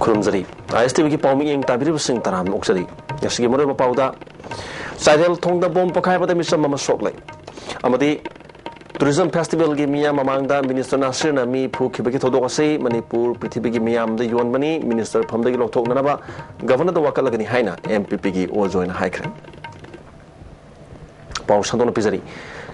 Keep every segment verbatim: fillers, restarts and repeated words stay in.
ꯈꯨꯔꯨꯝꯖꯔꯤ꯫ ꯑꯥꯏ ꯑꯦꯁ T ꯚꯤꯒꯤ ꯄꯥꯎ ꯃꯤꯠꯌꯦꯡ ꯇꯥꯕꯤꯔꯤꯕꯁꯤꯡ ꯇꯔꯥꯝꯅ ꯑꯣꯛꯆꯔꯤ꯫ ꯉꯁꯤꯒꯤ ꯃꯔꯨꯑꯣꯏꯕ ꯄꯥꯎꯗ, ꯆꯥꯏꯔꯦꯜ ꯊꯣꯡꯗ ꯕꯣꯝ ꯄꯣꯈꯥꯏꯕꯗ ꯃꯤꯆꯝ ꯑꯃ ꯁꯣꯛꯂꯦ ꯑꯃꯗꯤ ꯇꯨꯔꯤꯖꯝ ꯐꯦꯁꯇꯤꯚꯦꯜꯒꯤ ꯃꯤꯌꯥꯝ ꯃꯃꯥꯡꯗ ꯃꯤꯅꯤꯁꯇꯔ ꯅꯥꯁꯤꯔꯅ ꯃꯤ ꯐꯨꯈꯤꯕꯒꯤ ꯊꯧꯗꯣꯛ ꯑꯁꯤ ꯃꯅꯤꯄꯨꯔ ꯄ꯭ꯔꯤꯊꯤꯕꯤꯒꯤ ꯃꯤꯌꯥꯝꯗ ꯌꯣꯟꯕꯅꯤ, ꯃꯤꯅꯤꯁꯇꯔ ꯐꯝꯗꯒꯤ ꯂꯧꯊꯣꯛꯅꯅꯕ ꯒꯚꯔꯅꯔꯗ ꯋꯥꯀꯠꯂꯒꯅꯤ ꯍꯥꯏꯅ ꯑꯦꯝ ꯄꯤ ꯄꯤꯒꯤ ꯑꯣ ꯖꯣꯏꯅ ꯍꯥꯏꯈ꯭ꯔꯦ꯫ ꯄꯥꯎ ꯁꯟꯗꯣꯛꯅ ꯄꯤꯖꯔꯤ꯫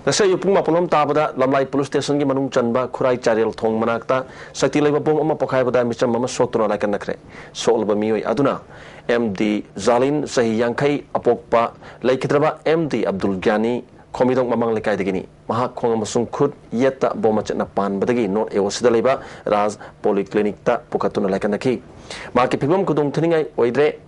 ꯉꯁꯤ ꯑꯌꯨꯛ ꯄꯨꯡ ꯃꯥꯄꯟ ꯔꯣꯝ ꯇꯥꯕꯗ ꯂꯝꯂꯥꯏ ꯄꯨꯂꯤꯁ ꯁ꯭ꯇꯦꯁꯟꯒꯤ ꯃꯅꯨꯡ ꯆꯟꯕ ꯈꯨꯔꯥꯏ ꯆꯥꯏꯔꯦꯜ ꯊꯣꯡ ꯃꯅꯥꯛꯇ ꯁꯛꯇꯤ ꯂꯩꯕ ꯕꯣꯝ ꯑꯃ ꯄꯣꯈꯥꯏꯕꯗ ꯃꯤꯆꯝ ꯑꯃ ꯁꯣꯛꯇꯨꯅ ꯂꯥꯏꯀꯠꯅꯈ꯭ꯔꯦ꯫ ꯁꯣꯛꯂꯕ ꯃꯤꯑꯣꯏ ꯑꯗꯨꯅ ꯑꯦꯝ ꯗꯤ ꯖꯥꯂꯤꯟ, ꯆꯍꯤ ꯌꯥꯡꯈꯩ, ꯑꯄꯣꯛꯄ ꯂꯩꯈꯤꯗ꯭ꯔꯕ ꯑꯦꯝ ꯗꯤ ꯑꯕꯗꯨꯜ ꯒ꯭ꯌꯥꯅꯤ, ꯈꯣꯃꯤꯗꯣꯡ ꯃꯃꯥꯡ ꯂꯩꯀꯥꯏꯗꯒꯤꯅꯤ꯫ ꯃꯍꯥꯛ ꯈꯣꯡ ꯑꯃꯁꯨꯡ ꯈꯨꯠ ꯌꯦꯠꯇ ꯕꯣꯝ ꯃꯆꯦꯠꯅ ꯄꯥꯟꯕꯗꯒꯤ ꯅꯣꯔꯠ ꯑꯦ ꯑꯣ ꯁꯤꯗ ꯂꯩꯕ ꯔꯥꯖ ꯄꯣꯂꯤꯀ꯭ꯂꯤꯅꯤꯛꯇ ꯄꯨꯈꯠꯇꯨꯅ ꯂꯥꯏꯀꯠꯅꯈꯤ꯫ ꯃꯍꯥꯛꯀꯤ ꯐꯤꯕꯝ ꯈꯨꯗꯣꯡ ꯊꯤꯅꯤꯡꯉꯥꯏ ꯑꯣꯏꯗ꯭ꯔꯦ꯫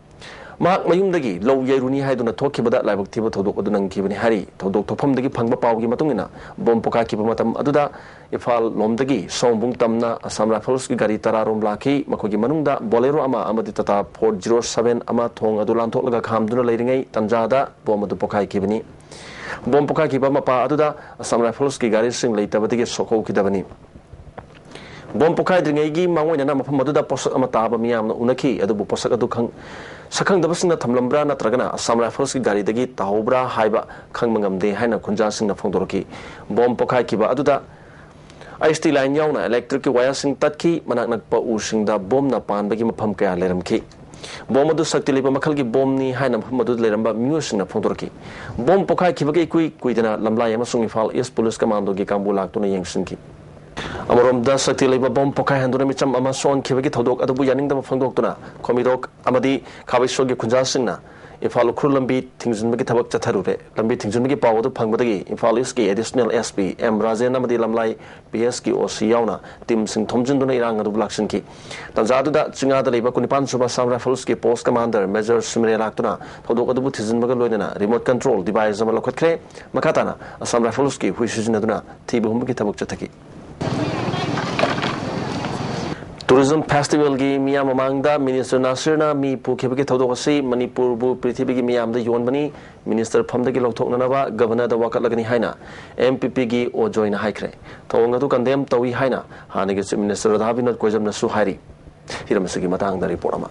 ꯃꯍꯥꯛ ꯃꯌꯨꯝꯗꯒꯤ ꯂꯧ ꯌꯩꯔꯨꯅꯤ ꯍꯥꯏꯗꯨꯅ ꯊꯣꯛꯈꯤꯕꯗ ꯂꯥꯏꯕꯛ ꯊꯤꯕ ꯊꯧꯗꯣꯛ ꯑꯗꯨ ꯅꯪꯈꯤꯕꯅꯤ ꯍꯥꯏꯔꯤ꯫ ꯊꯧꯗꯣꯛ ꯊꯣꯛꯐꯝꯗꯒꯤ ꯐꯪꯕ ꯄꯥꯎꯒꯤ ꯃꯇꯨꯡ ꯏꯟꯅ, ꯕꯣꯝ ꯄꯣꯈꯥꯏꯈꯤꯕ ꯃꯇꯝ ꯑꯗꯨꯗ ꯏꯝꯐꯥꯜ ꯂꯣꯝꯗꯒꯤ ꯁꯑꯣꯝꯕꯨꯡ ꯇꯝꯅ ꯑꯁꯥꯝ ꯔꯥꯏꯐꯜꯁꯀꯤ ꯒꯥꯔꯤ ꯇꯔꯥ ꯔꯣꯝ ꯂꯥꯛꯈꯤ꯫ ꯃꯈꯣꯏꯒꯤ ꯃꯅꯨꯡꯗ ꯕꯣꯂꯦꯔꯣ ꯑꯃ ꯑꯃꯗꯤ ꯇꯥꯇꯥ ꯐꯣꯔ ꯖꯤꯔꯣ ꯁꯚꯦꯟ ꯑꯃ ꯊꯣꯡ ꯑꯗꯨ ꯂꯥꯟꯊꯣꯛꯂꯒ ꯈꯥꯝꯗꯨꯅ ꯂꯩꯔꯤꯉꯩ ꯇꯟꯖꯥꯗ ꯕꯣꯝ ꯑꯗꯨ ꯄꯣꯈꯥꯏꯈꯤꯕꯅꯤ꯫ ꯕꯣꯝ ꯄꯣꯈꯥꯏꯈꯤꯕ ꯃꯄꯥ ꯑꯗꯨꯗ ꯑꯁꯥꯝ ꯔꯥꯏꯐꯜꯁꯀꯤ ꯒꯥꯔꯤꯁꯤꯡ ꯂꯩꯇꯕꯗꯒꯤ ꯁꯣꯛꯍꯧꯈꯤꯗꯕꯅꯤ꯫ ꯕꯣꯝ ꯄꯣꯈꯥꯏꯗ꯭ꯔꯤꯉꯩꯒꯤ ꯃꯥꯡꯑꯣꯏꯅꯅ ꯃꯐꯝ ꯑꯗꯨꯗ ꯄꯣꯠꯁꯛ ꯑꯃ ꯇꯥꯕ ꯃꯤꯌꯥꯝꯅ ꯎꯅꯈꯤ, ꯑꯗꯨꯕꯨ ꯄꯣꯠꯁꯛ ꯑꯗꯨ ꯈꯪ-, ꯁꯛꯈꯪꯗꯕꯁꯤꯡꯅ ꯊꯝꯂꯝꯕ꯭ꯔꯥ ꯅꯠꯇ꯭ꯔꯒꯅ ꯑꯁꯥꯝ ꯔꯥꯏꯐꯜꯁꯀꯤ ꯒꯥꯔꯤꯗꯒꯤ ꯇꯥꯍꯧꯕ꯭ꯔꯥ ꯍꯥꯏꯕ ꯈꯪꯕ ꯉꯝꯗꯦ ꯍꯥꯏꯅ ꯈꯨꯟꯖꯥꯁꯤꯡꯅ ꯐꯣꯡꯗꯣꯔꯛꯈꯤ꯫ ꯕꯣꯝ ꯄꯣꯈꯥꯏꯈꯤꯕ ꯑꯗꯨꯗ ꯑꯩꯆ ꯇꯤ ꯂꯥꯏꯟ ꯌꯥꯎꯅ ꯏꯂꯦꯛꯇ꯭ꯔꯤꯛꯀꯤ ꯋꯥꯌꯔꯁꯤꯡ ꯇꯠꯈꯤ꯫ ꯃꯅꯥꯛ ꯅꯛꯄ ꯎꯁꯤꯡꯗ ꯕꯣꯝꯅ ꯄꯥꯟꯕꯒꯤ ꯃꯐꯝ ꯀꯌꯥ ꯂꯩꯔꯝꯈꯤ꯫ ꯕꯣꯝ ꯑꯗꯨ ꯁꯛꯇꯤ ꯂꯩꯕ ꯃꯈꯜꯒꯤ ꯕꯣꯝꯅꯤ ꯍꯥꯏꯅ ꯃꯐꯝ ꯑꯗꯨꯗ ꯂꯩꯔꯝꯕ ꯃꯤꯑꯣꯏꯁꯤꯡꯅ ꯐꯣꯡꯗꯣꯔꯛꯈꯤ꯫ ꯕꯣꯝ ꯄꯣꯈꯥꯏꯈꯤꯕꯒ ꯏꯀꯨꯏ ꯀꯨꯏꯗꯅ ꯂꯝꯂꯥꯏ ꯑꯃꯁꯨꯡ ꯏꯝꯐꯥꯜ ꯏꯁ ꯄꯨꯂꯤꯁ ꯀꯃꯥꯟꯗꯣꯒꯤ ꯀꯥꯡꯕꯨ ꯂꯥꯛꯇꯨꯅ ꯌꯦꯡꯁꯤꯟꯈꯤ꯫ ꯑꯃꯔꯣꯝꯗ, ꯁꯛꯇꯤ ꯂꯩꯕ ꯕꯣꯝ ꯄꯣꯈꯥꯏꯍꯟꯗꯨꯅ ꯃꯤꯆꯝ ꯑꯃ ꯁꯣꯛꯍꯟꯈꯤꯕꯒꯤ ꯊꯧꯗꯣꯛ ꯑꯗꯨꯕꯨ ꯌꯥꯅꯤꯡꯗꯕ ꯐꯣꯡꯗꯣꯛꯇꯨꯅ ꯈꯣꯃꯤꯔꯣꯛ ꯑꯃꯗꯤ ꯈꯥꯕꯩꯁꯣꯏꯒꯤ ꯈꯨꯟꯖꯥꯁꯤꯡꯅ ꯏꯝꯐꯥꯜ ꯎꯈ꯭ꯔꯨꯜ ꯂꯝꯕꯤ ꯊꯤꯡꯖꯤꯟꯕꯒꯤ ꯊꯕꯛ ꯆꯠꯊꯔꯨꯔꯦ꯫ ꯂꯝꯕꯤ ꯊꯤꯡꯖꯤꯟꯕꯒꯤ ꯄꯥꯎ ꯑꯗꯨ ꯐꯪꯕꯗꯒꯤ ꯏꯝꯐꯥꯜ ꯏꯁꯀꯤ additional S P M Rajen ꯑꯃꯗꯤ ꯂꯝꯂꯥꯏ ꯄꯤ ꯑꯦꯁꯀꯤ ꯑꯣ ꯁꯤ ꯌꯥꯎꯅ ꯇꯤꯝꯁꯤꯡ ꯊꯣꯝꯖꯤꯟꯗꯨꯅ ꯏꯔꯥꯡ ꯑꯗꯨꯕꯨ ꯂꯥꯛꯁꯤꯟꯈꯤ꯫ ꯇꯥꯟꯖꯥꯗꯨꯗ ꯆꯤꯡꯉꯥꯗ ꯂꯩꯕ ꯀꯨꯟꯅꯤꯄꯥꯟ ꯁꯨꯕ ꯑꯁꯥꯝ ꯔꯥꯏꯐꯜꯁꯀꯤ ꯄꯣꯁ ꯀꯃꯥꯟꯗꯔ ꯃꯦꯖꯔ ꯁꯨꯃꯤꯔꯦ ꯂꯥꯛꯇꯨꯅ ꯊꯧꯗꯣꯛ ꯑꯗꯨꯕꯨ ꯊꯤꯖꯤꯟꯕꯒ ꯂꯣꯏꯅꯅ ꯔꯤꯃꯣꯠ ꯀꯟꯇ꯭ꯔꯣꯜ ꯗꯤꯚꯥꯏꯁ ꯑꯃ ꯂꯧꯈꯠꯈ꯭ꯔꯦ꯫ ꯃꯈꯥ ꯇꯥꯅ ꯑꯁꯥꯝ ꯔꯥꯏꯐꯜꯁꯀꯤ ꯍꯨꯏ ꯁꯤꯖꯤꯟꯅꯗꯨꯅ ꯊꯤꯕ ꯍꯨꯝꯕꯒꯤ ꯊꯕꯛ ꯆꯠꯊꯈꯤ꯫ ꯇꯨꯔꯤꯖꯝ ꯐꯦꯁꯇꯤꯚꯦꯜꯒꯤ ꯃꯤꯌꯥꯝ ꯃꯃꯥꯡꯗ ꯃꯤꯅꯤꯁꯇꯔ ꯅꯥꯁꯤꯔꯅ ꯃꯤ ꯄꯨꯈꯤꯕꯒꯤ ꯊꯧꯗꯣꯛ ꯑꯁꯤ ꯃꯅꯤꯄꯨꯔꯕꯨ ꯄ꯭ꯔꯤꯊꯤꯕꯤꯒꯤ ꯃꯤꯌꯥꯝꯗ ꯌꯣꯟꯕꯅꯤ, ꯃꯤꯅꯤꯁꯇꯔ ꯐꯝꯗꯒꯤ ꯂꯧꯊꯣꯛꯅꯅꯕ ꯒꯚꯔꯅꯔꯗ ꯋꯥꯀꯠꯂꯒꯅꯤ ꯍꯥꯏꯅ ꯑꯦꯝ ꯄꯤ ꯄꯤꯒꯤ ꯑꯣ ꯖꯣꯏꯅ ꯍꯥꯏꯈ꯭ꯔꯦ꯫ ꯊꯧꯑꯣꯡ ꯑꯗꯨ ꯀꯟꯗꯦꯝ ꯇꯧꯏ ꯍꯥꯏꯅ ꯍꯥꯟꯅꯒꯤ ꯆꯤꯐ ꯃꯤꯅꯤꯁꯇꯔ ꯔꯥꯙꯥ ꯕꯤꯅꯣꯗ ꯀꯣꯏꯖꯝꯅꯁꯨ ꯍꯥꯏꯔꯤ꯫ ꯍꯤꯔꯝ ꯑꯁꯤꯒꯤ ꯃꯇꯥꯡꯗ ꯔꯤꯄꯣꯔꯠ ꯑꯃ꯫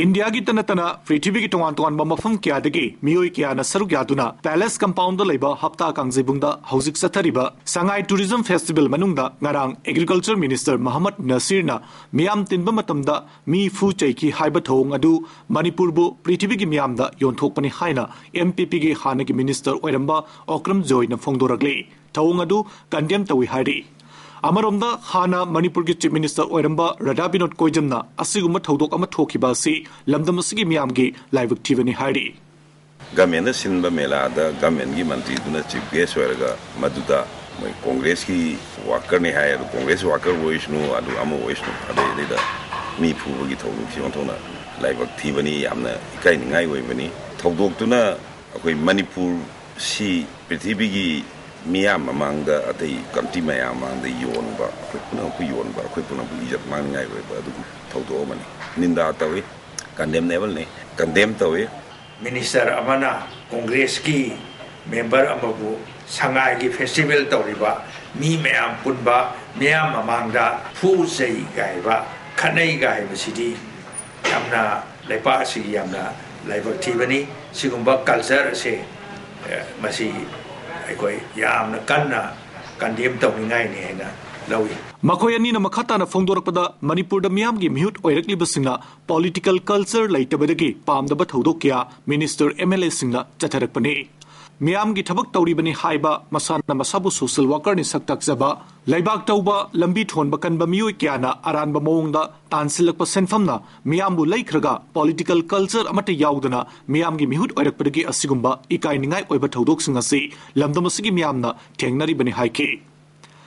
ꯏꯟꯗꯤꯌꯥꯒꯤꯇ ꯅꯠꯇꯅ ꯄ꯭ꯔꯤꯊꯤꯕꯤꯒꯤ ꯇꯣꯉꯥꯟ ꯇꯣꯉꯥꯟꯕ ꯃꯐꯝ ꯀꯌꯥꯗꯒꯤ ꯃꯤꯑꯣꯏ ꯀꯌꯥꯅ ꯁꯔꯨꯛ ꯌꯥꯗꯨꯅ ꯄꯦꯂꯦꯁ ꯀꯝꯄꯥꯎꯟꯗ ꯂꯩꯕ ꯍꯞꯇꯥ ꯀꯥꯡꯖꯩꯕꯨꯡꯗ ꯍꯧꯖꯤꯛ ꯆꯠꯊꯔꯤꯕ ꯁꯉꯥꯏ ꯇꯨꯔꯤꯖꯝ ꯐꯦꯁꯇꯤꯚꯦꯜ ꯃꯅꯨꯡꯗ ꯉꯔꯥꯡ ꯑꯦꯒ꯭ꯔꯤꯀꯜꯆꯔ ꯃꯤꯅꯤꯁꯇꯔ ꯃꯍꯃꯗ ꯅꯁꯤꯔꯅ ꯃꯤꯌꯥꯝ ꯇꯤꯟꯕ ꯃꯇꯝꯗ ꯃꯤ ꯐꯨ ꯆꯩꯈꯤ ꯍꯥꯏꯕ ꯊꯧꯑꯣꯡ ꯑꯗꯨ ꯃꯅꯤꯄꯨꯔꯕꯨ ꯄ꯭ꯔꯤꯊꯤꯕꯤꯒꯤ ꯃꯤꯌꯥꯝꯗ ꯌꯣꯟꯊꯣꯛꯄꯅꯤ ꯍꯥꯏꯅ ꯑꯦꯝ ꯄꯤ ꯄꯤꯒꯤ ꯍꯥꯟꯅꯒꯤ ꯃꯤꯅꯤꯁꯇꯔ ꯑꯣꯏꯔꯝꯕ ꯑꯣꯀ꯭ꯔꯝ ꯖꯣꯏꯅ ꯐꯣꯡꯗꯣꯔꯛꯂꯤ꯫ ꯊꯧꯑꯣꯡ ꯑꯗꯨ ꯀꯟꯗꯦꯝ ꯇꯧꯏ ꯍꯥꯏꯔꯤ꯫ ꯑꯃꯔꯣꯝꯗ ꯍꯥꯟꯅ ꯃꯅꯤꯄꯨꯔꯒꯤ ꯆꯤꯐ ꯃꯤꯅꯤꯁꯇꯔ ꯑꯣꯏꯔꯝꯕ ꯔꯥꯙꯥ ꯕꯤꯅꯣꯗ ꯀꯣꯏꯖꯝꯅ ꯑꯁꯤꯒꯨꯝꯕ ꯊꯧꯗꯣꯛ ꯑꯃ ꯊꯣꯛꯈꯤꯕ ꯑꯁꯤ ꯂꯝꯗꯝ ꯑꯁꯤꯒꯤ ꯃꯤꯌꯥꯝꯒꯤ ꯂꯥꯏꯕꯛ ꯊꯤꯕꯅꯤ ꯍꯥꯏꯔꯤ꯫ ꯒꯃꯦꯟꯅ ꯁꯤꯟꯕ ꯃꯦꯂꯥꯗ ꯒꯃꯦꯟꯒꯤ ꯃꯟꯇ꯭ꯔꯤꯗꯨꯅ ꯆꯤꯐ ꯒꯦꯁ ꯑꯣꯏꯔꯒ ꯃꯗꯨꯗ ꯃꯣꯏ ꯀꯣꯡꯒ꯭ꯔꯦꯁꯀꯤ ꯋꯥꯀꯔꯅꯤ ꯍꯥꯏ, ꯑꯗꯨ ꯀꯣꯡꯒ꯭ꯔꯦꯁ ꯋꯥꯀꯔ ꯑꯣꯏꯁꯅꯨ, ꯑꯗꯨ ꯑꯃ ꯑꯣꯏꯁꯅꯨ, ꯑꯗꯩ ꯑꯗꯩꯗ ꯃꯤ ꯐꯨꯕꯒꯤ ꯊꯧꯗꯣꯛꯁꯤ ꯑꯣꯟꯊꯣꯛꯅ ꯂꯥꯏꯕꯛ ꯊꯤꯕꯅꯤ, ꯌꯥꯝꯅ ꯏꯀꯥꯏꯅꯤꯡꯉꯥꯏ ꯑꯣꯏꯕꯅꯤ꯫ ꯊꯧꯗꯣꯛꯇꯨꯅ ꯑꯩꯈꯣꯏ ꯃꯅꯤꯄꯨꯔ ꯁꯤ ꯄ꯭ꯔꯤꯊꯤꯕꯤꯒꯤ ꯃꯤꯌꯥꯝ ꯃꯃꯥꯡꯗ, ꯑꯇꯩ ꯀꯟꯇ꯭ꯔꯤ ꯃꯌꯥꯝ ꯃꯃꯥꯡꯗ ꯌꯣꯟꯕ, ꯑꯩꯈꯣꯏ ꯄꯨꯝꯅꯃꯛꯄꯨ ꯌꯣꯟꯕ, ꯑꯩꯈꯣꯏ ꯄꯨꯝꯅꯃꯛꯄꯨ ꯏꯖꯠ ꯃꯥꯡꯅꯤꯡꯉꯥꯏ ꯑꯣꯏꯕ ꯑꯗꯨꯒꯨꯝꯕ ꯊꯧꯗꯣꯛ ꯑꯃꯅꯤ꯫ ꯅꯤꯟꯗꯥ ꯇꯧꯏ, ꯀꯟꯗꯦꯝꯅꯦꯕꯜꯅꯤ, ꯀꯟꯗꯦꯝ ꯇꯧꯏ꯫ ꯃꯤꯅꯤꯁꯇꯔ ꯑꯃꯅ ꯀꯣꯡꯒ꯭ꯔꯦꯁꯀꯤ ꯃꯦꯝꯕꯔ ꯑꯃꯕꯨ ꯁꯉꯥꯏꯒꯤ ꯐꯦꯁꯇꯤꯚꯦꯜ ꯇꯧꯔꯤꯕ ꯃꯤ ꯃꯌꯥꯝ ꯄꯨꯟꯕ ꯃꯤꯌꯥꯝ ꯃꯃꯥꯡꯗ ꯐꯨ ꯆꯩ ꯒꯥꯏꯕ, ꯈꯠꯅꯩ ꯒꯥꯏꯕꯁꯤꯗꯤ ꯌꯥꯝꯅ ꯂꯩꯄꯥꯛ ꯑꯁꯤꯒꯤ ꯌꯥꯝꯅ ꯂꯥꯏꯕꯛ ꯊꯤꯕꯅꯤ꯫ ꯁꯤꯒꯨꯝꯕ ꯀꯜꯆꯔ ꯑꯁꯦ, ꯑꯦ, ꯃꯁꯤ ꯑꯩꯈꯣꯏ ꯌꯥꯝꯅ ꯀꯟꯅ ꯀꯟꯗꯦꯝ ꯇꯧꯅꯤꯡꯉꯥꯏꯅꯤ ꯍꯥꯏꯅ ꯂꯧꯏ꯫ ꯃꯈꯣꯏ ꯑꯅꯤꯅ ꯃꯈꯥ ꯇꯥꯅ ꯐꯣꯡꯗꯣꯔꯛꯄꯗ, ꯃꯅꯤꯄꯨꯔꯗ ꯃꯤꯌꯥꯝꯒꯤ ꯃꯤꯍꯨꯠ ꯑꯣꯏꯔꯛꯂꯤꯕꯁꯤꯡꯅ ꯄꯣꯂꯤꯇꯤꯀꯦꯜ ꯀꯜꯆꯔ ꯂꯩꯇꯕꯗꯒꯤ ꯄꯥꯝꯗꯕ ꯊꯧꯗꯣꯛ ꯀꯌꯥ ꯃꯤꯅꯤꯁꯇꯔ, ꯑꯦꯝ ꯑꯦꯜ ꯑꯦꯁꯤꯡꯅ ꯆꯠꯊꯔꯛꯄꯅꯤ꯫ ꯃꯤꯌꯥꯝꯒꯤ ꯊꯕꯛ ꯇꯧꯔꯤꯕꯅꯤ ꯍꯥꯏꯕ, ꯃꯁꯥꯅ ꯃꯁꯥꯕꯨ ꯁꯣꯁꯤꯌꯦꯜ ꯋꯥꯀꯔꯅꯤ ꯁꯛ ꯇꯥꯛꯆꯕ, ꯂꯩꯕꯥꯛ ꯇꯧꯕ, ꯂꯝꯕꯤ ꯊꯣꯟꯕ ꯀꯟꯕ ꯃꯤꯑꯣꯏ ꯀꯌꯥꯅ ꯑꯔꯥꯟꯕ ꯃꯑꯣꯡꯗ ꯇꯥꯟꯁꯤꯜꯂꯛꯄ ꯁꯦꯟꯐꯝꯅ ꯃꯤꯌꯥꯝꯕꯨ ꯂꯩꯈ꯭ꯔꯒ, ꯄꯣꯂꯤꯇꯤꯀꯦꯜ ꯀꯜꯆꯔ ꯑꯃꯠꯇ ꯌꯥꯎꯗꯅ ꯃꯤꯌꯥꯝꯒꯤ ꯃꯤꯍꯨꯠ ꯑꯣꯏꯔꯛꯄꯗꯒꯤ ꯑꯁꯤꯒꯨꯝꯕ ꯏꯀꯥꯏꯅꯤꯡꯉꯥꯏ ꯑꯣꯏꯕ ꯊꯧꯗꯣꯛꯁꯤꯡ ꯑꯁꯤ ꯂꯝꯗꯝ ꯑꯁꯤꯒꯤ ꯃꯤꯌꯥꯝꯅ ꯊꯦꯡꯅꯔꯤꯕꯅꯤ ꯍꯥꯏꯈꯤ꯫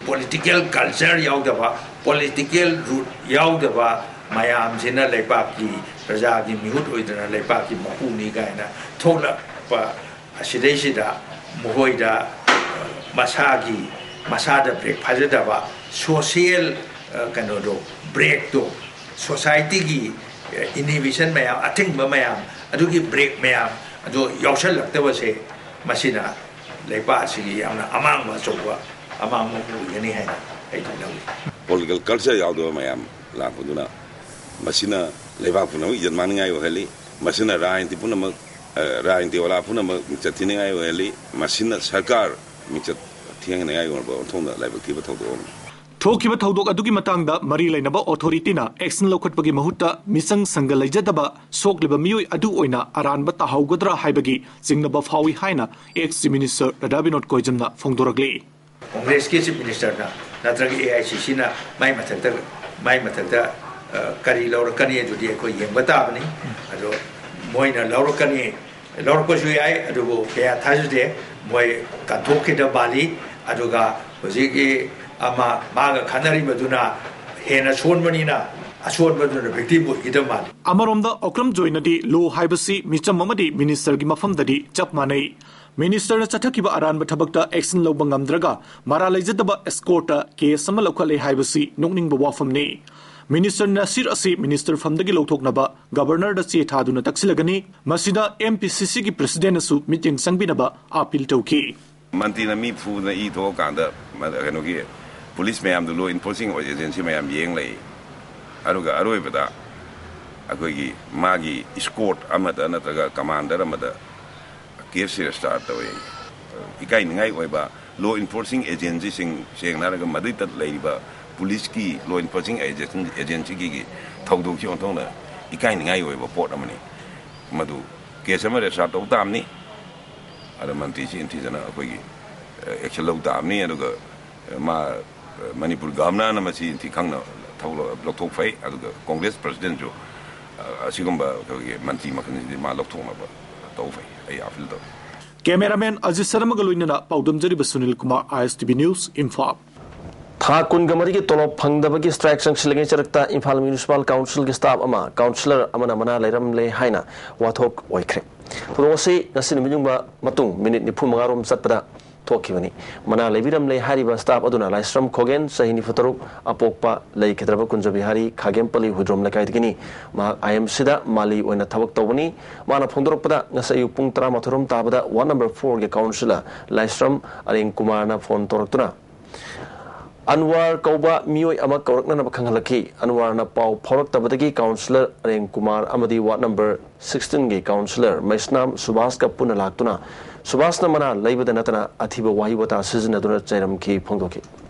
ꯄꯣꯂꯤꯇꯤꯀꯦꯜ ꯀꯜꯆꯔ ꯌꯥꯎꯗꯕ, ꯄꯣꯂꯤꯇꯤꯀꯦꯜ ꯔꯨꯠ ꯌꯥꯎꯗꯕ ꯃꯌꯥꯝꯁꯤꯅ ꯂꯩꯄꯥꯛꯀꯤ ꯄ꯭ꯔꯖꯥꯒꯤ ꯃꯤꯍꯨꯠ ꯑꯣꯏꯗꯅ ꯂꯩꯄꯥꯛꯀꯤ ꯃꯄꯨꯅꯤ ꯀꯥꯏꯅ ꯊꯣꯛꯂꯛꯄ ꯑꯁꯤꯗꯩꯁꯤꯗ ꯃꯈꯣꯏꯗ ꯃꯁꯥꯒꯤ, ꯃꯁꯥꯗ ꯕ꯭ꯔꯦꯛ ꯐꯥꯖꯗꯕ ꯁꯣꯁꯤꯌꯦꯜ, ꯑ, ꯀꯩꯅꯣꯗꯣ, ꯕ꯭ꯔꯦꯛꯇꯣ, ꯁꯣꯁꯥꯏꯇꯤꯒꯤ, ꯑ, ꯏꯟꯍꯤꯕꯤꯁꯟ ꯃꯌꯥꯝ, ꯑꯊꯤꯡꯕ ꯃꯌꯥꯝ, ꯑꯗꯨꯒꯤ ꯕ꯭ꯔꯦꯛ ꯃꯌꯥꯝ ꯑꯗꯨ ꯌꯥꯎꯁꯜꯂꯛꯇꯕꯁꯦ, ꯃꯁꯤꯅ ꯂꯩꯄꯥꯛ ꯑꯁꯤꯒꯤ ꯌꯥꯝꯅ ꯑꯃꯥꯡꯕ ꯑꯆꯧꯕ ꯑꯃꯥꯡꯕ ꯑꯃ ꯑꯣꯏꯒꯅꯤ ꯍꯥꯏꯅ ꯑꯩꯗꯤ ꯂꯧꯏ꯫ ꯄꯣꯂꯤꯇꯤꯀꯦꯜ ꯀꯜꯆꯔ ꯌꯥꯎꯗꯕ ꯃꯌꯥꯝ ꯂꯥꯛꯄꯗꯨꯅ ꯃꯁꯤꯅ ꯂꯩꯕꯥꯛ ꯄꯨꯝꯅꯃꯛ ꯏꯖꯠ ꯃꯥꯡꯅꯤꯡꯉꯥꯏ ꯑꯣꯏꯍꯜꯂꯤ꯫ ꯃꯁꯤꯅ ꯔꯥꯖꯅꯤꯇꯤ ꯄꯨꯝꯅꯃꯛ, ꯑ, ꯔꯥꯖꯅꯤꯇꯤ ꯋꯥꯂꯥ ꯄꯨꯝꯅꯃꯛ ꯃꯤꯡꯆꯠ ꯊꯤꯅꯤꯡꯉꯥꯏ ꯑꯣꯏꯍꯜꯂꯤ꯫ ꯃꯁꯤꯅ ꯁꯔꯀꯥꯔ ꯃꯤꯡꯆꯠ ꯊꯤꯍꯟꯅꯤꯡꯉꯥꯏ ꯑꯣꯏꯔꯕ ꯑꯣꯟꯊꯣꯛꯅ ꯂꯥꯏꯕꯛ ꯊꯤꯕ ꯊꯧꯗꯣꯛ ꯑꯃꯅꯤ꯫ ꯊꯣꯛꯈꯤꯕ ꯊꯧꯗꯣꯛ ꯑꯗꯨꯒꯤ ꯃꯇꯥꯡꯗ ꯃꯔꯤ ꯂꯩꯅꯕ ꯑꯣꯊꯣꯔꯤꯇꯤꯅ ꯑꯦꯛꯁꯟ ꯂꯧꯈꯠꯄꯒꯤ ꯃꯍꯨꯠꯇ ꯃꯤꯆꯪ ꯁꯪꯒ ꯂꯩꯖꯗꯕ ꯁꯣꯛꯂꯤꯕ ꯃꯤꯑꯣꯏ ꯑꯗꯨ ꯑꯣꯏꯅ ꯑꯔꯥꯟꯕ ꯇꯥꯍꯧꯒꯗ꯭ꯔꯥ ꯍꯥꯏꯕꯒꯤ ꯆꯤꯡꯅꯕ ꯐꯥꯎꯏ ꯍꯥꯏꯅ ex chief minister Radha Binod ꯀꯣꯏꯖꯝꯅ ꯐꯣꯡꯗꯣꯔꯛꯂꯤ꯫ ꯀꯣꯡꯒ꯭ꯔꯦꯁꯀꯤ ꯆꯤꯐ ꯃꯤꯅꯤꯁꯇꯔꯅ ꯅꯠꯇ꯭ꯔꯒ ꯑꯦ ꯑꯥꯏ ꯁꯤ ꯁꯤꯅ ꯃꯥꯏ ꯃꯊꯛꯇ, ꯃꯥꯏ ꯃꯊꯛꯇ, ꯑ, ꯀꯔꯤ ꯂꯧꯔꯛꯀꯅꯤ ꯑꯗꯨꯗꯤ ꯑꯩꯈꯣꯏ ꯌꯦꯡꯕ ꯇꯥꯕꯅꯤ꯫ ꯑꯗꯣ ꯃꯣꯏꯅ ꯂꯧꯔꯛꯀꯅꯤ, ꯂꯧꯔꯛꯄꯁꯨ ꯌꯥꯏ, ꯑꯗꯨꯕꯨ ꯀꯌꯥ ꯊꯥꯖꯗꯦ꯫ ꯃꯣꯏ ꯀꯟꯊꯣꯛꯈꯤꯗ ꯃꯥꯜꯂꯤ꯫ ꯑꯗꯨꯒ ꯍꯧꯖꯤꯛꯀꯤ ꯑꯃ ꯃꯥꯒ ꯈꯟꯅꯔꯤꯕꯗꯨꯅ ꯍꯦꯟꯅ ꯁꯣꯟꯕꯅꯤꯅ ꯑꯁꯣꯟꯕꯗꯨꯅ ꯚꯤꯛꯇꯤꯝ ꯑꯣꯏꯈꯤꯗ ꯃꯥꯜꯂꯤ꯫ ꯑꯃꯔꯣꯝꯗ ꯑꯣꯀ꯭ꯔꯝ ꯖꯣꯏꯅꯗꯤ ꯂꯣ ꯍꯥꯏꯕꯁꯤ ꯃꯤꯆꯝ ꯑꯃꯗꯤ ꯃꯤꯅꯤꯁꯇꯔꯒꯤ ꯃꯐꯝꯗꯗꯤ ꯆꯞ ꯃꯥꯟꯅꯩ꯫ ꯃꯤꯅꯤꯁꯇꯔꯅ ꯆꯠꯊꯈꯤꯕ ꯑꯔꯥꯟꯕ ꯊꯕꯛꯇ ꯑꯦꯛꯁꯟ ꯂꯧꯕ ꯉꯝꯗ꯭ꯔꯒ ꯃꯔꯥꯜ ꯂꯩꯖꯗꯕ ꯑꯦꯁꯀꯣꯔꯠꯇ ꯀꯦꯁ ꯑꯃ ꯂꯧꯈꯠꯂꯦ ꯍꯥꯏꯕꯁꯤ ꯅꯣꯛꯅꯤꯡꯕ ꯋꯥꯐꯝꯅꯤ꯫ ꯃꯤꯅꯤꯁꯇꯔ ꯅꯁꯤꯔ ꯑꯁꯤ ꯃꯤꯅꯤꯁꯇꯔ ꯐꯝꯗꯒꯤ ꯂꯧꯊꯣꯛꯅꯕ ꯒꯕꯔꯅꯔꯗ ꯆꯦ ꯊꯥꯗꯨꯅ ꯇꯛꯁꯤꯜꯂꯒꯅꯤ꯫ ꯃꯁꯤꯗ ꯑꯦꯝ ꯄꯤ ꯁꯤ ꯁꯤꯒꯤ ꯄ꯭ꯔꯁꯤꯗꯦꯟꯅꯁꯨ ꯃꯤꯠꯌꯦꯡ ꯆꯪꯕꯤꯅꯕ ꯑꯥꯄꯤꯜ ꯇꯧꯈꯤ꯫ ꯃꯟꯇ꯭ꯔꯤꯅ ꯃꯤ ꯐꯨꯗꯅ ꯏ ꯊꯣꯛꯑꯀꯥꯟꯗ ꯃ-, ꯀꯩꯅꯣꯒꯤ ꯄꯨꯂꯤꯁ ꯃꯌꯥꯝꯗꯨ, ꯂꯣ ꯏꯟꯐꯣꯔꯁꯤꯡ ꯑꯦꯖꯦꯟꯁꯤ ꯃꯌꯥꯝ ꯌꯦꯡ ꯂꯩ꯫ ꯑꯗꯨꯒ ꯑꯔꯣꯏꯕꯗ ꯑꯩꯈꯣꯏꯒꯤ ꯃꯥꯒꯤ ꯏꯁꯀꯣꯔꯠ ꯑꯃꯗ ꯅꯠꯇ꯭ꯔꯒ ꯀꯃꯥꯟꯗꯔ ꯑꯃꯗ ꯀꯦꯁ ꯔꯦꯖꯤꯁꯇꯥꯔ ꯇꯧꯋꯦ꯫ ꯏꯀꯥꯏꯅꯤꯡꯉꯥꯏ ꯑꯣꯏꯕ ꯂꯣ ꯏꯟꯐꯣꯔꯁꯤꯡ ꯑꯦꯖꯦꯟꯁꯤꯁꯤꯡ, ꯁꯦꯡꯅ ꯍꯥꯏꯔꯒ ꯃꯗꯨꯏꯗ ꯂꯩꯔꯤꯕ ꯄꯨꯂꯤꯁꯀꯤ ꯂꯣ ꯏꯟꯐꯣꯔꯁꯤꯡ ꯑꯦꯖꯦꯟ-, ꯑꯦꯖꯦꯟꯁꯤꯒꯤ ꯊꯧꯗꯣꯛꯁꯤ ꯑꯣꯟꯊꯣꯛꯅ ꯏꯀꯥꯏꯅꯤꯡꯉꯥꯏ ꯑꯣꯏꯕ ꯄꯣꯠ ꯑꯃꯅꯤ꯫ ꯃꯗꯨ ꯀꯦꯁ ꯑꯃ ꯔꯦꯖꯤꯁꯇꯥꯔ ꯇꯧꯕ ꯇꯥꯕꯅꯤ꯫ ꯑꯗ ꯃꯟꯇ꯭ꯔꯤꯁꯤ ꯏꯟꯊꯤꯖꯅ ꯑꯩꯈꯣꯏꯒꯤ, ꯑ, ꯑꯦꯛꯁꯟ ꯂꯧ ꯇꯥꯕꯅꯤ꯫ ꯑꯗꯨꯒ, ꯑ, ꯃꯥ, ꯑ, ꯃꯅꯤꯄꯨꯔ ꯒꯚꯔꯅꯔꯅ ꯃꯁꯤ ꯏꯟꯊꯤ ꯈꯪꯅ ꯊꯧ-, ꯂꯧꯊꯣꯛ ꯐꯩ꯫ ꯑꯗꯨꯒ ꯀꯣꯡꯒ꯭ꯔꯦꯁ ꯄ꯭ꯔꯁꯤꯗꯦꯟꯁꯨ, ꯑ, ꯑꯁꯤꯒꯨꯝꯕ ꯑꯩꯈꯣꯏꯒꯤ ꯃꯟꯇ꯭ꯔꯤ ꯃꯈꯜꯁꯤꯗꯤ ꯃꯥ ꯂꯧꯊꯣꯛꯅꯕ ꯇꯧ ꯐꯩ꯫ ꯑꯩ ꯑꯥꯄꯤꯜ ꯇꯧꯏ꯫ ꯀꯦꯃꯦꯔꯥꯃꯦꯟ ꯑꯖꯤꯠ ꯁꯔꯃꯒ ꯂꯣꯏꯅꯅ ꯄꯥꯎꯗꯝꯖꯔꯤꯕ ꯁꯨꯅꯤꯜ ꯀꯨꯃꯥꯔ, ꯑꯥꯏ ꯑꯦꯁ ꯇꯤ ꯚꯤ ꯅ꯭ꯌꯨꯁ, ꯏꯝꯐꯥꯜ꯫ ꯊꯥ ꯀꯨꯟꯒ ꯃꯔꯤꯒꯤ ꯇꯣꯂꯣꯞ ꯐꯪꯗꯕꯒꯤ ꯁ꯭ꯇ꯭ꯔꯥꯏꯛ ꯆꯪꯁꯤꯜꯂꯤꯉꯩ ꯆꯔꯛꯇ ꯏꯝꯐꯥꯜ ꯃ꯭ꯌꯨꯅꯤꯁꯤꯄꯥꯜ ꯀꯥꯎꯟꯁꯤꯜꯒꯤ ꯁ꯭ꯇꯥꯐ ꯑꯃ ꯀꯥꯎꯟꯁꯤꯂꯔ ꯑꯃꯅ ꯃꯅꯥ ꯂꯩꯔꯝꯂꯦ ꯍꯥꯏꯅ ꯋꯥꯊꯣꯛ ꯑꯣꯏꯈ꯭ꯔꯦ꯫ ꯊꯧꯗꯣꯛ ꯑꯁꯤ ꯉꯁꯤ ꯅꯨꯃꯤꯠ ꯌꯨꯡꯕ ꯃꯇꯨꯡ ꯃꯤꯅꯤꯠ ꯅꯤꯐꯨ ꯃꯉꯥ ꯔꯣꯝ ꯆꯠꯄꯗ ꯊꯣꯛꯈꯤꯕꯅꯤ꯫ ꯃꯅꯥ ꯂꯩꯕꯤꯔꯝꯂꯦ ꯍꯥꯏꯔꯤꯕ ꯁ꯭ꯇꯥꯐ ꯑꯗꯨꯅ ꯂꯥꯏꯁ꯭ꯔꯝ ꯈꯣꯒꯦꯟ, ꯆꯍꯤ ꯅꯤꯐꯨ ꯇꯔꯨꯛ, ꯑꯄꯣꯛꯄ ꯂꯩꯈꯤꯗ꯭ꯔꯕ ꯀꯨꯟꯖꯕꯤꯍꯥꯔꯤ ꯈꯥꯒꯦꯝꯄꯜꯂꯤ ꯍꯨꯏꯗ꯭ꯔꯣꯝ ꯂꯩꯀꯥꯏꯗꯒꯤꯅꯤ꯫ ꯃꯍꯥꯛ ꯑꯥꯏ ꯑꯦꯝ ꯁꯤꯗ ꯃꯥꯂꯤ ꯑꯣꯏꯅ ꯊꯕꯛ ꯇꯧꯕꯅꯤ꯫ ꯃꯥꯅ ꯐꯣꯡꯗꯣꯔꯛꯄꯗ ꯉꯁꯤ ꯑꯌꯨꯛ ꯄꯨꯡ ꯇꯔꯥꯃꯥꯊꯣꯏ ꯔꯣꯝ ꯇꯥꯕꯗ ꯋꯥꯔꯗ ꯅꯝꯕꯔ ꯐꯣꯔꯒꯤ ꯀꯥꯎꯟꯁꯤꯂꯔ ꯂꯥꯏꯁ꯭ꯔꯝ ꯑꯔꯦꯡ ꯀꯨꯃꯥꯔꯅ ꯐꯣꯟ ꯇꯧꯔꯛꯇꯨꯅ ꯑꯟꯋꯥꯔ ꯀꯧꯕ ꯃꯤꯑꯣꯏ ꯑꯃ ꯀꯧꯔꯛꯅꯅꯕ ꯈꯪꯍꯜꯂꯛꯈꯤ꯫ ꯑꯟꯋꯥꯔꯅ ꯄꯥꯎ ꯐꯥꯎꯔꯛꯇꯕꯗꯒꯤ ꯀꯥꯎꯟꯁꯤꯂꯔ ꯑꯔꯦꯟ ꯀꯨꯃꯥꯔ ꯑꯃꯗꯤ ꯋꯥꯔꯗ ꯅꯝꯕꯔ ꯁꯤꯛꯁꯇꯤꯟꯒꯤ ꯀꯥꯎꯟꯁꯤꯂꯔ ꯃꯩꯁꯅꯥꯝ ꯁꯨꯕꯥꯁꯀ ꯄꯨꯟꯅ ꯂꯥꯛꯇꯨꯅ ꯁꯨꯕꯥꯁꯅ ꯃꯅꯥ ꯂꯩꯕꯗ ꯅꯠꯇꯅ ꯑꯊꯤꯕ ꯋꯥꯍꯩ ꯋꯥꯇꯥ ꯁꯤꯖꯤꯟꯅꯗꯨꯅ ꯆꯩꯔꯝꯈꯤ ꯐꯣꯡꯗꯣꯛꯈꯤ꯫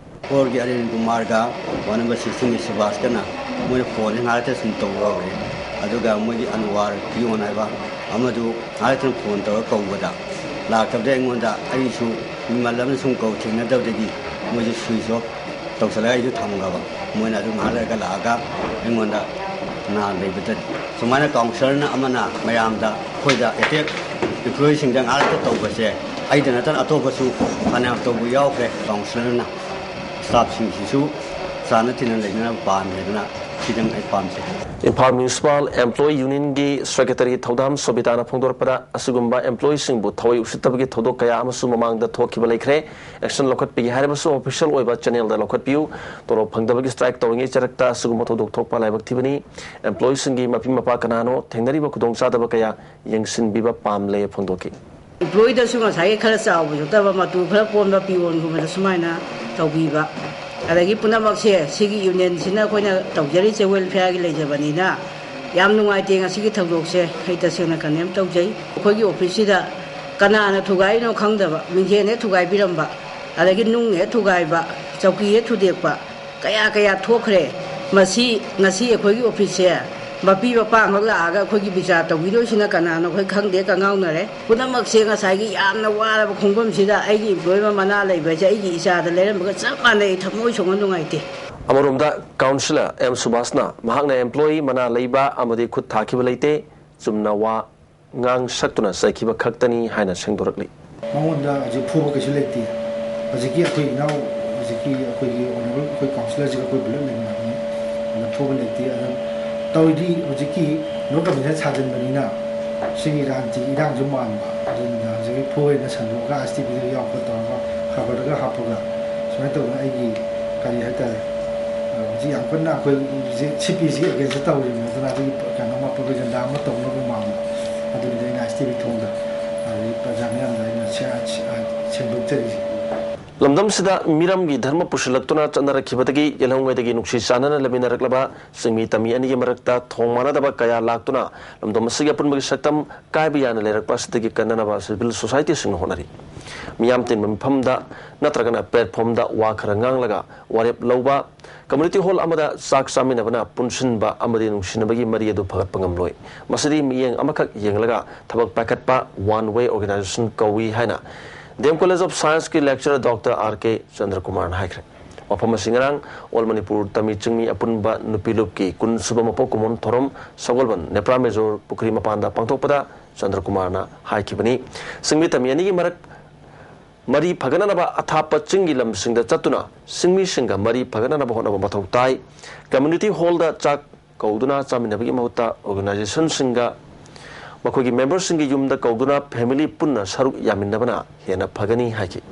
ꯐꯣꯔꯒꯤ ꯑꯔꯦꯟ ꯀꯨꯃꯥꯔꯒ ꯋꯥꯔꯗ ꯅꯝꯕꯔ ꯁꯤꯛꯁꯇꯤꯟꯒꯤ ꯁꯨꯕꯥꯁꯀꯅ ꯃꯣꯏꯅ ꯐꯣꯟꯁꯦ ꯉꯥꯏꯍꯥꯛꯇ ꯁꯨꯝ ꯇꯧꯕ ꯍꯧꯔꯦ꯫ ꯑꯗꯨꯒ ꯃꯣꯏꯒꯤ ꯑꯟꯋꯥꯔ ꯄꯤꯌꯣꯟ ꯍꯥꯏꯕ ꯑꯃꯗꯨ ꯉꯥꯏꯍꯥꯛꯇ ꯐꯣꯟ ꯇꯧꯔꯒ ꯀꯧꯕꯗ ꯂꯥꯛꯇꯕꯗ ꯑꯩꯉꯣꯟꯗ ꯑꯩꯁꯨ ꯃꯤꯃꯜ ꯑꯃ ꯁꯨꯝ ꯀꯧ ꯊꯦꯡꯅꯗꯕꯗꯒꯤ ꯃꯣꯏꯁꯨ ꯁ꯭ꯋꯤꯆ ꯑꯣꯐ ꯇꯧꯁꯜꯂꯒ ꯑꯩꯁꯨ ꯊꯝꯈ꯭ꯔꯕ꯫ ꯃꯣꯏꯅ ꯑꯗꯨ ꯉꯥꯏꯍꯥꯛ ꯂꯩꯔꯒ ꯂꯥꯛꯑꯒ ꯑꯩꯉꯣꯟꯗ ꯅꯥ ꯂꯩꯕꯗ ꯁꯨꯃꯥꯏꯅ ꯀꯥꯎꯟꯁꯤꯂꯔꯅ ꯑꯃꯅ ꯃꯌꯥꯝꯗ ꯑꯩꯈꯣꯏꯗ ꯑꯦꯇꯦꯛ ꯑꯦꯝꯄ꯭ꯂꯣꯌꯤꯁꯤꯡꯗ ꯉꯥꯏꯍꯥꯛꯇ ꯇꯧꯕꯁꯦ ꯑꯩꯗ ꯅꯠꯇꯅ ꯑꯇꯣꯞꯄꯁꯨ ꯐꯅꯌꯥꯝ ꯇꯧꯕ ꯌꯥꯎꯈ꯭ꯔꯦ꯫ ꯀꯥꯎꯟꯁꯤꯂꯔꯅ ꯁ꯭ꯇꯥꯐꯁꯤꯡꯁꯤꯁꯨ ꯆꯥꯅ ꯊꯤꯅ ꯂꯩꯅꯅꯕ ꯄꯥꯝꯃꯦ ꯍꯥꯏꯗꯅ ꯁꯤꯗꯪ ꯑꯩ ꯄꯥꯝꯖꯩ꯫ ꯏꯝꯐꯥꯜ ꯃ꯭ꯌꯨꯅꯤꯁꯤꯄꯥꯜ ꯑꯦꯝꯄ꯭ꯂꯣꯌꯤ ꯌꯨꯅꯤꯌꯟꯒꯤ ꯁꯦꯀ꯭ꯔꯦꯇꯔꯤ ꯊꯧꯗꯥꯝ ꯁꯣꯕꯤꯇꯥꯅ ꯐꯣꯡꯗꯣꯔꯛꯄꯗ, ꯑꯁꯤꯒꯨꯝꯕ ꯑꯦꯝꯄ꯭ꯂꯣꯌꯤꯁꯤꯡꯕꯨ ꯊꯑꯣꯏ ꯎꯁꯤꯠꯇꯕꯒꯤ ꯊꯧꯗꯣꯛ ꯀꯌꯥ ꯑꯃꯁꯨ ꯃꯃꯥꯡꯗ ꯊꯣꯛꯈꯤꯕ ꯂꯩꯈ꯭ꯔꯦ꯫ ꯑꯦꯛꯁꯟ ꯂꯧꯈꯠꯄꯤꯒꯦ ꯍꯥꯏꯔꯕꯁꯨ ꯑꯣꯐꯤꯁꯤꯌꯦꯜ ꯑꯣꯏꯕ ꯆꯦꯅꯦꯜꯗ ꯂꯧꯈꯠꯄꯤꯌꯨ꯫ ꯇꯣꯂꯣꯞ ꯐꯪꯗꯕꯒꯤ ꯁ꯭ꯇ꯭ꯔꯥꯏꯛ ꯇꯧꯔꯤꯉꯩ ꯆꯔꯛꯇ ꯑꯁꯤꯒꯨꯝꯕ ꯊꯧꯗꯣꯛ ꯊꯣꯛꯄ ꯂꯥꯏꯕꯛ ꯊꯤꯕꯅꯤ꯫ ꯑꯦꯝꯄ꯭ꯂꯣꯌꯤꯁꯤꯡꯒꯤ ꯃꯄꯤ ꯃꯄꯥ ꯀꯅꯥꯅꯣ? ꯊꯦꯡꯅꯔꯤꯕ ꯈꯨꯗꯣꯡꯆꯥꯗꯕ ꯀꯌꯥ ꯌꯦꯡꯁꯤꯟꯕꯤꯕ ꯄꯥꯝꯂꯦ ꯐꯣꯡꯗꯣꯛꯈꯤ꯫ ꯑꯦꯝꯄ꯭ꯂꯣꯌꯤꯗꯁꯨ ꯉꯁꯥꯏꯒꯤ ꯈꯔ ꯆꯥꯎꯕꯁꯨ ꯅꯠꯇꯕ, ꯃꯇꯨ ꯈꯔ ꯄꯣꯟꯕ ꯄꯤꯌꯣꯟꯒꯨꯝꯕꯗ ꯁꯨꯃꯥꯏꯅ ꯇꯧꯕꯤꯕ, ꯑꯗꯒꯤ ꯄꯨꯝꯅꯃꯛꯁꯦ ꯁꯤꯒꯤ ꯌꯨꯅꯤꯌꯟꯁꯤꯅ ꯑꯩꯈꯣꯏꯅ ꯇꯧꯖꯔꯤꯁꯦ ꯋꯦꯜꯐꯤꯌꯥꯔꯒꯤ ꯂꯩꯖꯕꯅꯤꯅ ꯌꯥꯝ ꯅꯨꯡꯉꯥꯏꯇꯦ ꯉꯁꯤꯒꯤ ꯊꯧꯗꯣꯛꯁꯦ꯫ ꯑꯩ ꯇꯁꯦꯡꯅ ꯀꯟꯗꯦꯝ ꯇꯧꯖꯩ꯫ ꯑꯩꯈꯣꯏꯒꯤ ꯑꯣꯐꯤꯁꯁꯤꯗ ꯀꯅꯥꯅ ꯊꯨꯒꯥꯏꯔꯤꯅꯣ ꯈꯪꯗꯕ, ꯃꯤꯡꯁꯦꯟ ꯍꯦꯛ ꯊꯨꯒꯥꯏꯕꯤꯔꯝꯕ, ꯑꯗꯒꯤ ꯅꯨꯡ ꯍꯦꯛ ꯊꯨꯒꯥꯏꯕ, ꯆꯧꯀꯤ ꯍꯦꯛ ꯊꯨꯗꯦꯛꯄ, ꯀꯌꯥ ꯀꯌꯥ ꯊꯣꯛꯈ꯭ꯔꯦ꯫ ꯃꯁꯤ ꯉꯁꯤ ꯑꯩꯈꯣꯏꯒꯤ ꯑꯣꯐꯤꯁꯁꯦ ꯃꯄꯤ ꯃꯄꯥ ꯑꯃꯈꯛ ꯂꯥꯛꯑꯒ ꯑꯩꯈꯣꯏꯒꯤ ꯕꯤꯆꯥꯔ ꯇꯧꯕꯤꯗꯣꯏꯁꯤꯅ ꯀꯅꯥꯅꯣ ꯑꯩꯈꯣꯏ ꯈꯪꯗꯦ, ꯀꯉꯥꯎꯅꯔꯦ꯫ ꯄꯨꯝꯅꯃꯛꯁꯦ ꯉꯁꯥꯏꯒꯤ ꯌꯥꯝꯅ ꯋꯥꯔꯕ ꯈꯣꯡꯐꯝꯁꯤꯗ ꯑꯩꯒꯤ ꯏꯝꯄ꯭ꯂꯣꯌꯤ ꯑꯃ ꯃꯅꯥ ꯂꯩꯕ ꯍꯥꯏꯁꯦ ꯑꯩꯒꯤ ꯏꯆꯥꯗ ꯂꯩꯔꯝꯕꯒ ꯆꯞ ꯃꯥꯟꯅꯩ꯫ ꯊꯃꯣꯏ ꯁꯣꯛꯅ ꯅꯨꯡꯉꯥꯏꯇꯦ꯫ ꯑꯃꯔꯣꯝꯗ ꯀꯥꯎꯟꯁꯤꯂꯔ ꯑꯦꯝ ꯁꯨꯕꯥꯁꯅ ꯃꯍꯥꯛꯅ ꯑꯦꯝꯄ꯭ꯂꯣꯌꯤ ꯃꯅꯥ ꯂꯩꯕ ꯑꯃꯗꯤ ꯈꯨꯠ ꯊꯥꯈꯤꯕ ꯂꯩꯇꯦ, ꯆꯨꯝꯅ ꯋꯥ ꯉꯥꯡ ꯁꯛꯇꯨꯅ ꯆꯩꯈꯤꯕ ꯈꯛꯇꯅꯤ ꯍꯥꯏꯅ ꯁꯦꯡꯗꯣꯔꯛꯂꯤ꯫ ꯃꯉꯣꯟꯗ ꯍꯧꯖꯤꯛ ꯐꯨꯕ ꯀꯩꯁꯨ ꯂꯩꯇꯦ꯫ ꯍꯧꯖꯤꯛꯀꯤ ꯑꯩꯈꯣꯏ ꯏꯅꯥꯎ, ꯍꯧꯖꯤꯛꯀꯤ ꯑꯩꯈꯣꯏꯒꯤ ꯑꯣꯅꯔꯦꯕꯜ ꯑꯩꯈꯣꯏ ꯀꯥꯎꯟꯁꯤꯂꯔꯁꯤꯒ ꯑꯩꯈꯣꯏ ꯄꯨꯂꯞ ꯂꯩꯃꯤꯟꯅꯕꯅꯤ꯫ ꯑꯗ ꯐꯨꯕ ꯂꯩꯇꯦ꯫ ꯑꯗ ꯇꯧꯔꯤꯗꯤ ꯍꯧꯖꯤꯛꯀꯤ ꯅꯣ ꯀꯟꯐꯤꯗꯦꯟꯁ ꯁꯥꯖꯤꯟꯕꯅꯤꯅ ꯁꯤꯒꯤ ꯔꯥꯖꯅꯤꯇꯤꯒꯤ ꯏꯔꯥꯡꯁꯨ ꯃꯥꯟꯕ꯫ ꯑꯗꯨꯅ ꯍꯧꯖꯤꯛꯀꯤ ꯐꯨꯕꯩꯅ ꯁꯟꯗꯣꯛꯑꯒ ꯑꯥꯏ ꯑꯦꯁ ꯇꯤ ꯚꯤꯗ ꯌꯥꯎꯕ ꯇꯧꯔꯒ ꯈꯕꯔꯗꯒ ꯍꯥꯞꯄꯒ ꯁꯨꯃꯥꯏꯅ ꯇꯧꯗꯅ ꯑꯩꯒꯤ ꯀꯔꯤ ꯍꯥꯏꯇꯥꯔꯦ, ꯑ, ꯍꯧꯖꯤꯛ ꯌꯥꯝ ꯀꯟꯅ ꯑꯩꯈꯣꯏ ꯍꯧꯖꯤꯛ ꯁꯤ ꯄꯤ ꯁꯤꯒꯤ ꯑꯦꯒꯦꯟꯁꯇ ꯇꯧꯔꯤꯕꯅꯤ꯫ ꯑꯗꯨꯅ ꯑꯗꯨꯒꯤ ꯀꯩꯅꯣ ꯑꯃ ꯄ꯭ꯔꯣꯄꯦꯒꯦꯟꯗꯥ ꯑꯃ ꯇꯧꯅꯕ ꯃꯥꯟꯕ꯫ ꯑꯗꯨꯒꯤꯗꯤ ꯑꯩꯅ ꯑꯥꯏ ꯑꯦꯁ ꯇꯤ ꯚꯤ ꯊꯣꯡꯗ ꯑꯗꯒꯤ ꯄ꯭ꯔꯖꯥ ꯃꯌꯥꯝꯗ ꯑꯩꯅ ꯁꯦ-, ꯑ, ꯁꯦꯡꯗꯣꯛꯆꯔꯤꯁꯦ꯫ ꯂꯝꯗꯝꯁꯤꯗ ꯃꯤꯔꯝꯒꯤ ꯙꯔꯃ ꯄꯨꯁꯤꯜꯂꯛꯇꯨꯅ ꯆꯠꯅꯔꯛꯈꯤꯕꯗꯒꯤ ꯌꯦꯜꯍꯧꯉꯩꯗꯒꯤ ꯅꯨꯡꯁꯤ ꯆꯥꯟꯅꯅ ꯂꯩꯃꯤꯟꯅꯔꯛꯂꯕ ꯆꯤꯡꯃꯤ ꯇꯝꯃꯤ ꯑꯅꯤꯒꯤ ꯃꯔꯛꯇ ꯊꯣꯡ ꯃꯥꯟꯅꯗꯕ ꯀꯌꯥ ꯂꯥꯛꯇꯨꯅ ꯂꯝꯗꯝ ꯑꯁꯤꯒꯤ ꯑꯄꯨꯟꯕꯒꯤ ꯁꯛꯇꯝ ꯀꯥꯏꯕ ꯌꯥꯅ ꯂꯩꯔꯛꯄ ꯑꯁꯤꯗꯒꯤ ꯀꯟꯅꯅꯕ civil societyꯁꯤꯡꯅ ꯍꯣꯠꯅꯔꯤ꯫ ꯃꯤꯌꯥꯝ ꯇꯤꯟꯕ ꯃꯐꯝꯗ ꯅꯠꯇ꯭ꯔꯒꯅ platformꯗ ꯋꯥ ꯈꯔ ꯉꯥꯡꯂꯒ ꯋꯥꯔꯦꯞ ꯂꯧꯕ, community hall ꯑꯃꯗ ꯆꯥꯛ ꯆꯥꯃꯤꯟꯅꯕꯅ ꯄꯨꯟꯁꯤꯟꯕ ꯑꯃꯗꯤ ꯅꯨꯡꯁꯤꯅꯕꯒꯤ ꯃꯔꯤ ꯑꯗꯨ ꯐꯒꯠꯄ ꯉꯝꯂꯣꯏ꯫ ꯃꯁꯤꯗꯤ ꯃꯤꯠꯌꯦꯡ ꯑꯃꯈꯛ ꯌꯦꯡꯂꯒ ꯊꯕꯛ ꯄꯥꯏꯈꯠꯄ, one way organisation ꯀꯧꯏ ꯍꯥꯏꯅ D M College of Scienceꯀꯤ lecturer Doctor R K ꯆꯟꯗ꯭ꯔꯀꯨꯃꯥꯔꯅ ꯍꯥꯏꯈ꯭ꯔꯦ꯫ ꯋꯥꯐꯝ ꯑꯁꯤ ꯉꯔꯥꯡ All Manipur ꯇꯝꯃꯤ ꯆꯤꯡꯃꯤ ꯑꯄꯨꯟꯕ ꯅꯨꯄꯤ ꯂꯨꯞꯀꯤ ꯀꯨꯟꯁꯨꯕ ꯃꯄꯣꯛ ꯀꯨꯝꯑꯣꯟ ꯊꯧꯔꯝ ꯁꯒꯣꯜꯕꯟ ꯅꯦꯄ꯭ꯔꯥ ꯃꯦꯖꯣꯔ ꯄꯨꯈ꯭ꯔꯤ ꯃꯄꯥꯟꯗ ꯄꯥꯡꯊꯣꯛꯄꯗ ꯆꯟꯗ꯭ꯔꯀꯨꯃꯥꯔꯅ ꯍꯥꯏꯈꯤꯕꯅꯤ꯫ ꯆꯤꯡꯃꯤ ꯇꯝꯃꯤ ꯑꯅꯤꯒꯤ ꯃꯔꯛ ꯃꯔꯤ ꯐꯒꯠꯅꯅꯕ ꯑꯊꯥꯞꯄ ꯆꯤꯡꯒꯤ ꯂꯝꯁꯤꯡꯗ ꯆꯠꯇꯨꯅ ꯆꯤꯡꯃꯤꯁꯤꯡꯒ ꯃꯔꯤ ꯐꯒꯠꯅꯅꯕ ꯍꯣꯠꯅꯕ ꯃꯊꯧ ꯇꯥꯏ꯫ Community hallꯗ ꯆꯥꯛ ꯀꯧꯗꯨꯅ ꯆꯥꯃꯤꯟꯅꯕꯒꯤ ꯃꯍꯨꯠꯇ organisationꯁꯤꯡꯒ ꯃꯈꯣꯏꯒꯤ memberꯁꯤꯡꯒꯤ ꯌꯨꯝꯗ ꯀꯧꯗꯨꯅ family ꯄꯨꯟꯅ ꯁꯔꯨꯛ ꯌꯥꯃꯤꯟꯅꯕꯅ ꯍꯦꯟꯅ ꯐꯒꯅꯤ ꯍꯥꯏꯈꯤ꯫